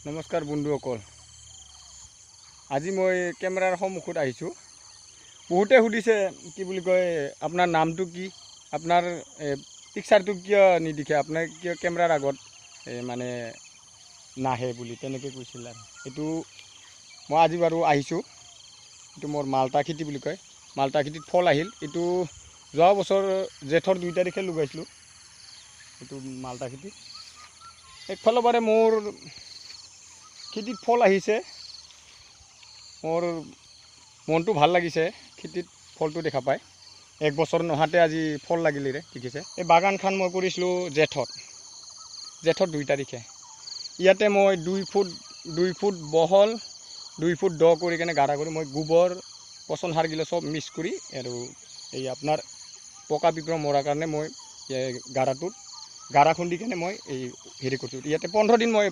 নমস্কাৰ বন্ধুসকল, আজি মই কেমেৰাৰ সন্মুখত আহিছোঁ। বহুতে সুধিছে কি বুলি কয়, আপোনাৰ নামটো কি, আপোনাৰ পিকচাৰটো কিয় নিদিখে, আপোনাৰ কিয় কেমেৰাৰ আগত মানে নাহে বুলি তেনেকৈ কৈছিল। আৰু এইটো মই আজি বাৰু আহিছোঁ। এইটো মোৰ মালটা খেতি বুলি কয়। মালটা খেতিত ফল আহিল। এইটো যোৱা বছৰ জেঠৰ 2 তাৰিখে লগাইছিলোঁ এইটো মালটা খেতি। একফালৰ পাৰে মোৰ খেতিত ফল আহিছে, মোৰ মনটো ভাল লাগিছে খেতিত ফলটো দেখা পাই। এক বছৰ নহাতে আজি ফল লাগিলে দেখিছে। এই বাগানখন মই কৰিছিলোঁ জেঠৰ 2 তাৰিখে। ইয়াতে মই 2 ফুট বহল 2 ফুট দ কৰি কেনে গাড়া কৰি মই গোবৰ পচন সাৰগিলা চব মিক্স কৰি আৰু এই আপোনাৰ পকা পিঁপৰা মৰাৰ কাৰণে মই গাড়াটোত গাড়া খুন্দি কেনে মই এই হেৰি কৰিছোঁ। ইয়াতে 15 দিন মই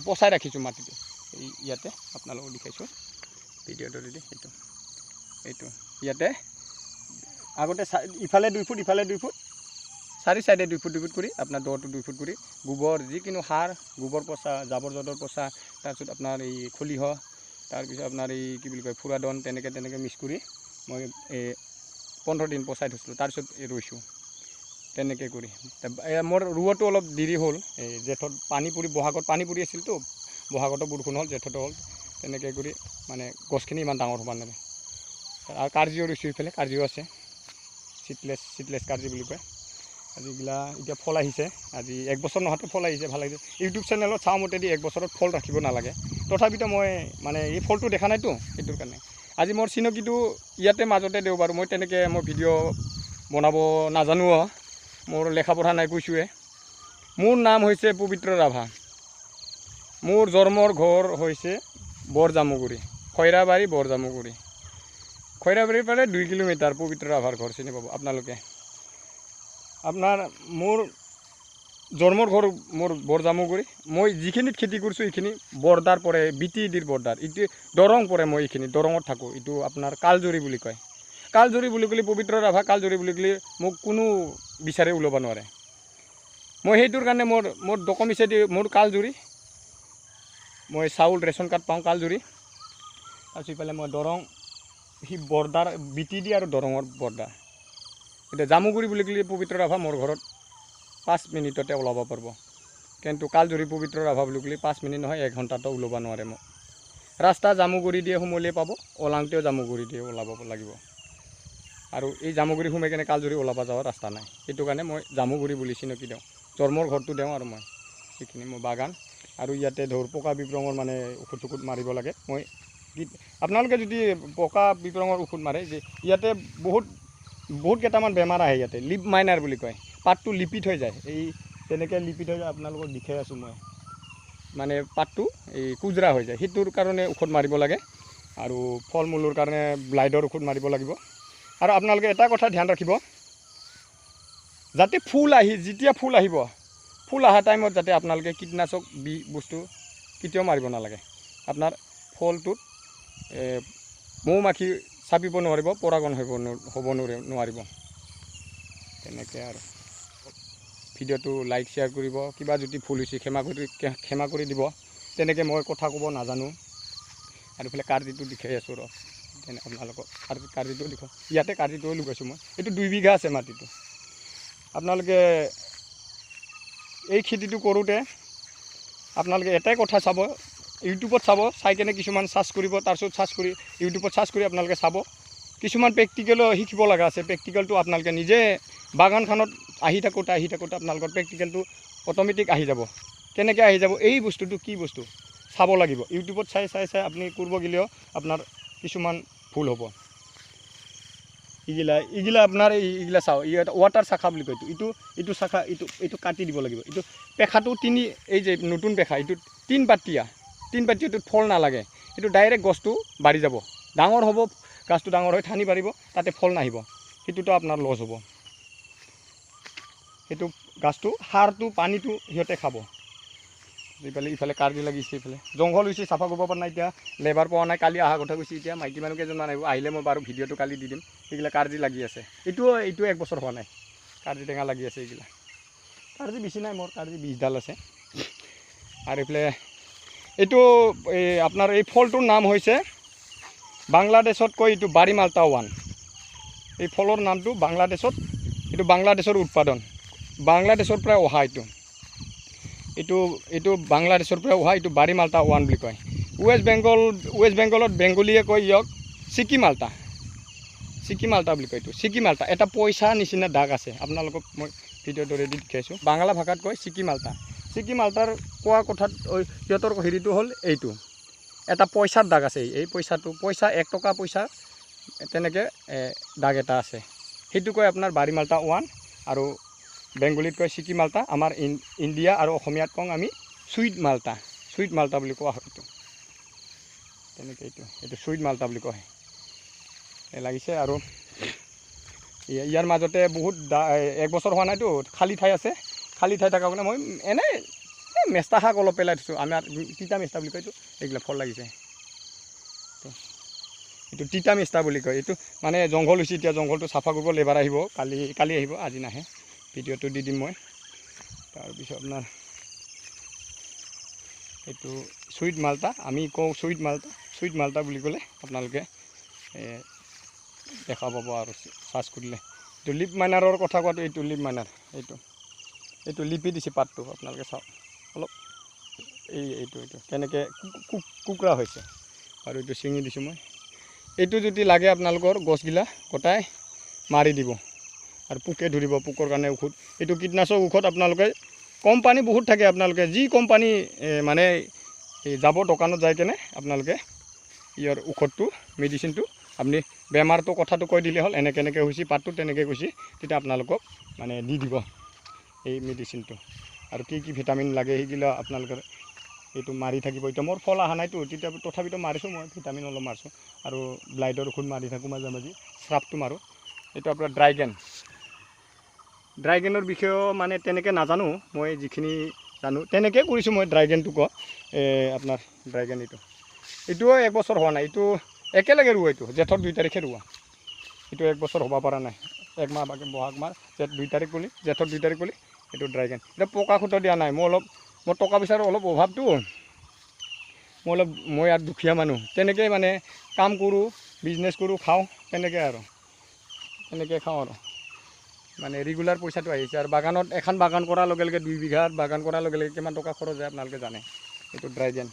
পচাই ৰাখিছোঁ মাটিটো। এই ইয়াতে আপোনালোকক দেখাইছোঁ ভিডিঅ'টো যদি এইটো ইয়াতে আগতে ইফালে 2 ফুট ইফালে 2 ফুট চাৰি চাইডে 2 ফুট 2 ফুট কৰি আপোনাৰ দটো 2 ফুট কৰি গোবৰ যিকোনো সাৰ, গোবৰ পচা, জাবৰ জোঁথৰ পচা, তাৰপিছত আপোনাৰ এই খলিহ, তাৰপিছত আপোনাৰ এই কি বুলি কয় ফুৰাদন, তেনেকৈ তেনেকৈ মিক্স কৰি মই এই 15 দিন পচাই থৈছিলোঁ। তাৰপিছত ৰুইছোঁ তেনেকৈ কৰি। মোৰ ৰোৱাটো অলপ দেৰি হ'ল, এই জেঠত পানী পৰি বহাগত পানী পৰি আছিলতো, বহাগতো বৰষুণ হ'ল, জেঠতো হ'ল, তেনেকৈ কৰি মানে গছখিনি ইমান ডাঙৰ হ'ব নোৱাৰে। আৰু কাৰ্জিও ৰুইছোঁ, ইফালে কাৰ্জিও আছে, চিটলেছ কাৰ্জি বুলি কয়। আজি এইগিলা এতিয়া ফল আহিছে, আজি 1 বছৰ নহওঁতে ফল আহিছে, ভাল লাগিছে। ইউটিউব চেনেলত চাওঁ মতেদি 1 বছৰত ফল ৰাখিব নালাগে, তথাপিতো মই মানে এই ফলটো দেখা নাইতো, সেইটোৰ কাৰণে আজি মোৰ চিনাকিটো ইয়াতে মাজতে দিওঁ বাৰু। মই তেনেকৈ মই ভিডিঅ' বনাব নাজানো, মোৰ লেখা পঢ়া নাই, কৈছোঁৱে। মোৰ নাম হৈছে পবিত্ৰ ৰাভা, মোৰ জন্মৰ ঘৰ হৈছে বৰজামুগুৰি, খৈৰাবাৰী বৰজামুগুৰি। খৈৰাবাৰীৰ পৰা 2 কিলোমিটাৰ পবিত্ৰ ৰাভাৰ ঘৰ চিনি পাব আপোনালোকে। আপোনাৰ মোৰ জন্মৰ ঘৰ মোৰ বৰজামুগুৰি। মই যিখিনিত খেতি কৰিছোঁ এইখিনি বৰ্ডাৰ পৰে, বি টি ডিৰ বৰ্ডাৰ, এইটো দৰং পৰে। মই এইখিনি দৰঙত থাকোঁ। এইটো আপোনাৰ কালজৰি বুলি কয়। কালজৰি বুলি ক'লে পবিত্ৰ ৰাভা কালজৰি বুলি ক'লে মোক কোনো বিচাৰি ওলাব নোৱাৰে। মই সেইটোৰ কাৰণে মোৰ ডকুমেণ্টছেদি মোৰ কালজৰি, মই চাউল ৰেচন কাৰ্ড পাওঁ কালজৰি। তাৰপিছত ইফালে মই দৰং সি বৰ্ডাৰ বি টি ডি আৰু দৰঙৰ বৰ্ডাৰ। এতিয়া জামুগুৰি বুলি ক'লে পবিত্ৰ ৰাভা মোৰ ঘৰত 5 মিনিটতে ওলাব পাৰিব, কিন্তু কালজৰি পবিত্ৰ ৰাভা বুলি ক'লে 5 মিনিট নহয় 1 ঘণ্টাতো ওলাব নোৱাৰে মোক। ৰাস্তা জামুগুৰি দিয়ে সোমলিয়ে পাব, ওলাওঁতেও জামুগুৰি দিয়ে ওলাব লাগিব। আৰু এই জামুগুৰি সোমাই কেনে কালজৰি ওলাব যোৱাৰ ৰাস্তা নাই, সেইটো কাৰণে মই জামুগুৰি বুলি চিনাকি দিওঁ, জন্মৰ ঘৰটো দিওঁ। আৰু মই সেইখিনি মোৰ বাগান। আৰু ইয়াতে ধৰ পকা বিপ্ৰঙৰ মানে ঔষধ চৌষধ মাৰিব লাগে। মই আপোনালোকে যদি পকা বিপ্ৰঙৰ ঔষধ মাৰে, যে ইয়াতে বহুত বহুত কেইটামান বেমাৰ আহে, ইয়াতে লিপ মাইনাৰ বুলি কয়, পাতটো লিপিত হৈ যায়, এই তেনেকৈ লিপিত হৈ যায়। আপোনালোকক দেখাই আছোঁ মই, মানে পাতটো এই কুজৰা হৈ যায়, সেইটোৰ কাৰণে ঔষধ মাৰিব লাগে। আৰু ফল মূলৰ কাৰণে ব্লাইডৰ ঔষধ মাৰিব লাগিব। আৰু আপোনালোকে এটা কথা ধ্যান ৰাখিব, যাতে ফুল আহি যেতিয়া ফুল আহিব, ফুল অহা টাইমত যাতে আপোনালোকে কীটনাশক বি বস্তু কেতিয়াও মাৰিব নালাগে। আপোনাৰ ফলটোত মৌ মাখি চাপিব নোৱাৰিব, পৰাগণ হ'ব নোৱাৰিব তেনেকৈ। আৰু ভিডিঅ'টো লাইক শ্বেয়াৰ কৰিব, কিবা যদি ভুল হৈছে ক্ষমা কৰি দিব। তেনেকৈ মই কথা ক'ব নাজানো। আৰু এইফালে কাৰ্জিটো দেখাই আছোঁ ৰ, তেনে আপোনালোকক কাৰ্জিটো দেখুৱাওঁ। ইয়াতে কাৰ্জিটোও লগাইছোঁ মই। এইটো 2 বিঘা আছে মাটিটো। আপোনালোকে এই খেতিটো কৰোঁতে আপোনালোকে এটাই কথা চাব, ইউটিউবত চাব, চাই কেনে কিছুমান চাৰ্চ কৰিব, তাৰপিছত চাৰ্চ কৰি ইউটিউবত চাৰ্চ কৰি আপোনালোকে চাব। কিছুমান প্ৰেক্টিকেলো শিকিব লগা আছে, প্ৰেক্টিকেলটো আপোনালোকে নিজে বাগানখনত আহি থাকোঁতে আহি থাকোঁতে আপোনালোকৰ প্ৰেক্টিকেলটো অট'মেটিক আহি যাব। কেনেকৈ আহি যাব, এই বস্তুটো কি বস্তু চাব লাগিব। ইউটিউবত চাই চাই চাই আপুনি কৰিব গ'লেও আপোনাৰ কিছুমান ভুল হ'ব। এইগিলা আপোনাৰ এইগিলা চাওঁ, ই এটা ৱাটাৰ শাখা বুলি কয়। এইটো এইটো শাখা এইটো এইটো কাটি দিব লাগিব। এইটো পেখাটো তিনি, এই যে নতুন পেখা, এইটো 3 পাতীয়া, 3 পাতীয়াটোত ফল নালাগে, সেইটো ডাইৰেক্ট গছটো বাঢ়ি যাব, ডাঙৰ হ'ব, গাছটো ডাঙৰ হৈ ঠানি বাঢ়িব, তাতে ফল নাহিব, সেইটোতো আপোনাৰ লছ হ'ব। সেইটো গাছটো সাৰটো পানীটো সিহঁতে খাব। ইফালে কাৰ্জি লাগিছে, ইফালে জংঘল হৈছে, চাফা কৰিব পৰা নাই, এতিয়া লেবাৰ পোৱা নাই, কালি অহা কথা কৈছে। এতিয়া মাইকী মানুহ কেইজনমান আহিব, আহিলে মই বাৰু ভিডিঅ'টো কালি দি দিম। সেইগিলা কাৰ্জি লাগি আছে, এইটো 1 বছৰ হোৱা নাই, কাৰ্জি টেঙা লাগি আছে। এইগিলা কাৰ্জি বেছি নাই, মোৰ কাৰ্জি 20 ডাল আছে। আৰু এইফালে এইটো এই আপোনাৰ এই ফলটোৰ নাম হৈছে বাংলাদেশত কয় এইটো বাৰী মাল্টা 1। এই ফলৰ নামটো বাংলাদেশত, এইটো বাংলাদেশৰ উৎপাদন, বাংলাদেশৰ পৰা অহা এইটো এইটো এইটো বাংলাদেশৰ পৰা অহা এইটো বাৰী মাল্টা 1 বুলি কয়। ৱেষ্ট বেংগলত বেংগলীয়ে কয় ইয়াক চিকি মাল্টা, চিকি মাল্টা বুলি কয়। এইটো চিকি মাল্টা, এটা পইচা নিচিনা দাগ আছে, আপোনালোকক মই ভিডিঅ'ৰ দৰে দি দেখাইছোঁ। বাংলা ভাষাত কয় চিকি মাল্টা। চিকি মাল্টাৰ কোৱা কথাত সিহঁতৰ হেৰিটো হ'ল এইটো এটা পইচাৰ দাগ আছে। এই পইচাটো পইচা 1 টকা পইচা তেনেকৈ দাগ এটা আছে, সেইটো কয় আপোনাৰ বাৰী মাল্টা 1 আৰু বেংগলীত কয় চিকি মাল্টা। আমাৰ ইণ্ডিয়া আৰু অসমীয়াত কওঁ আমি চুইট মাল্টা, চুইট মাল্টা বুলি কোৱা হয় এইটো। তেনেকৈ এইটো এইটো চুইট মাল্টা বুলি কোৱা হয়। লাগিছে আৰু ইয়াৰ মাজতে বহুত 1 বছৰ হোৱা নাইতো, খালী ঠাই আছে। খালী ঠাই থকাৰ কাৰণে মই এনেই মেষ্টা শাক অলপ পেলাই থৈছোঁ। আমাৰ তিতা মেষ্টা বুলি কয় এইটো, এইগিলা ফল লাগিছে। এইটো তিতা মেষ্টা বুলি কয়। এইটো মানে জংঘল হৈছে, এতিয়া জংঘলটো চাফা কৰিব লেবাৰ আহিব, কালি আহিব, আজি নাহে। ভিডিঅ'টো দি দিম মই। তাৰপিছত আপোনাৰ এইটো চুইট মাল্টা, আমি কওঁ চুইট মাল্টা। চুইট মাল্টা বুলি ক'লে আপোনালোকে দেখা পাব আৰু চাৰ্চ কৰিলে। এইটো লিপ মাইনাৰৰ কথা কোৱাটো, এইটো লিপ মাইনাৰ, এইটো এইটো লিপি দিছে পাতটো, আপোনালোকে চাওক অলপ। এই এইটো এইটো কেনেকৈ কুকুৰা হৈছে আৰু এইটো ছিঙি দিছোঁ মই। এইটো যদি লাগে আপোনালোকৰ গছগিলা গোটাই মাৰি দিব আৰু পোকে ধৰিব, পোকৰ কাৰণে ঔষধ, এইটো কীটনাশক ঔষধ। আপোনালোকে কোম্পানী বহুত থাকে, আপোনালোকে যি কোম্পানী মানে এই যাব দোকানত যাই কেনে আপোনালোকে ইয়াৰ ঔষধটো মেডিচিনটো আপুনি বেমাৰটো কথাটো কৈ দিলে হ'ল, এনেকৈ এনেকৈ হৈছে পাতটো তেনেকৈ কৈছে, তেতিয়া আপোনালোকক মানে দি দিব এই মেডিচিনটো। আৰু কি কি ভিটামিন লাগে সেইগিলা আপোনালোকৰ এইটো মাৰি থাকিব। এতিয়া মোৰ ফল অহা নাইতো, তেতিয়া তথাপিতো মাৰিছোঁ মই, ভিটামিন অলপ মাৰিছোঁ আৰু ব্লাইডৰ ঔষধ মাৰি থাকোঁ মাজে মাজে, স্ৰাপটো মাৰোঁ। এইটো আপোনাৰ ড্ৰাইগেন, ড্ৰাইগেনৰ বিষয়েও মানে তেনেকৈ নাজানো মই, যিখিনি জানো তেনেকৈ কৰিছোঁ মই। ড্ৰাইগেনটো কওঁ আপোনাৰ ড্ৰাইগেন, এইটো এইটোও 1 বছৰ হোৱা নাই, এইটো একেলগে ৰোৱা, এইটো জেঠৰ 2 তাৰিখে ৰোৱা, এইটো 1 বছৰ হ'ব পৰা নাই, 1 মাহ বাকী। বহাগ মাহ জেঠ 2 তাৰিখ বুলি, জেঠৰ 2 তাৰিখ বুলি এইটো ড্ৰাইগেন। এতিয়া পকা খুঁটা দিয়া নাই, মই অলপ মোৰ টকা পইচাৰ অলপ অভাৱটো, মই অলপ মই আৰু দুখীয়া মানুহ, তেনেকৈ মানে কাম কৰোঁ, বিজনেছ কৰোঁ, খাওঁ তেনেকৈ আৰু তেনেকৈ খাওঁ আৰু মানে ৰেগুলাৰ পইচাটো আহিছে। আৰু বাগানত এখন বাগান কৰাৰ লগে লগে 2 বিঘাত বাগান কৰাৰ লগে লগে কিমান টকা খৰচ যায় আপোনালোকে জানে। এইটো ড্ৰাইগেন,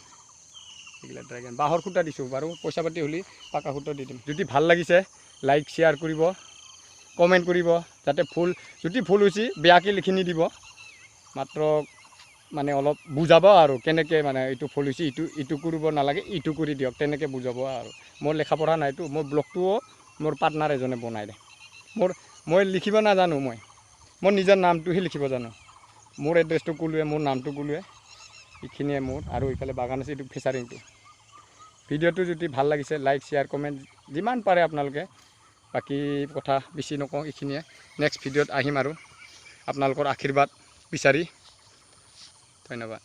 এইগিলা ড্ৰাইগেন বাঁহৰ খুঁটা দিছোঁ বাৰু, পইচা পাতি হ'লে পাকা খুঁটা দি দিম। যদি ভাল লাগিছে লাইক শ্বেয়াৰ কৰিব, কমেণ্ট কৰিব, যাতে ভুল যদি ভুল হৈছে বেয়াকৈ লিখি নিদিব, মাত্ৰ মানে অলপ বুজাব আৰু কেনেকৈ মানে এইটো ভুল হৈছে, ইটো ইটো কৰিব নালাগে, ইটো কৰি দিয়ক, তেনেকৈ বুজাব আৰু। মোৰ লেখা পঢ়া নাইতো, মোৰ ব্লগটোও মোৰ পাৰ্টনাৰ এজনে বনাই দিয়ে। মই লিখিব নাজানো, মই মোৰ নিজৰ নামটোহে লিখিব জানো। মোৰ এড্ৰেছটো ক'লোৱে, মোৰ নামটো ক'লোৱে, এইখিনিয়ে মোৰ। আৰু ইফালে বাগান আছে, এইটো ফিচাৰিংটো। ভিডিঅ'টো যদি ভাল লাগিছে লাইক শ্বেয়াৰ কমেণ্ট যিমান পাৰে আপোনালোকে। বাকী কথা বেছি নকওঁ, এইখিনিয়ে। নেক্সট ভিডিঅ'ত আহিম আৰু আপোনালোকৰ আশীৰ্বাদ বিচাৰি। ধন্যবাদ।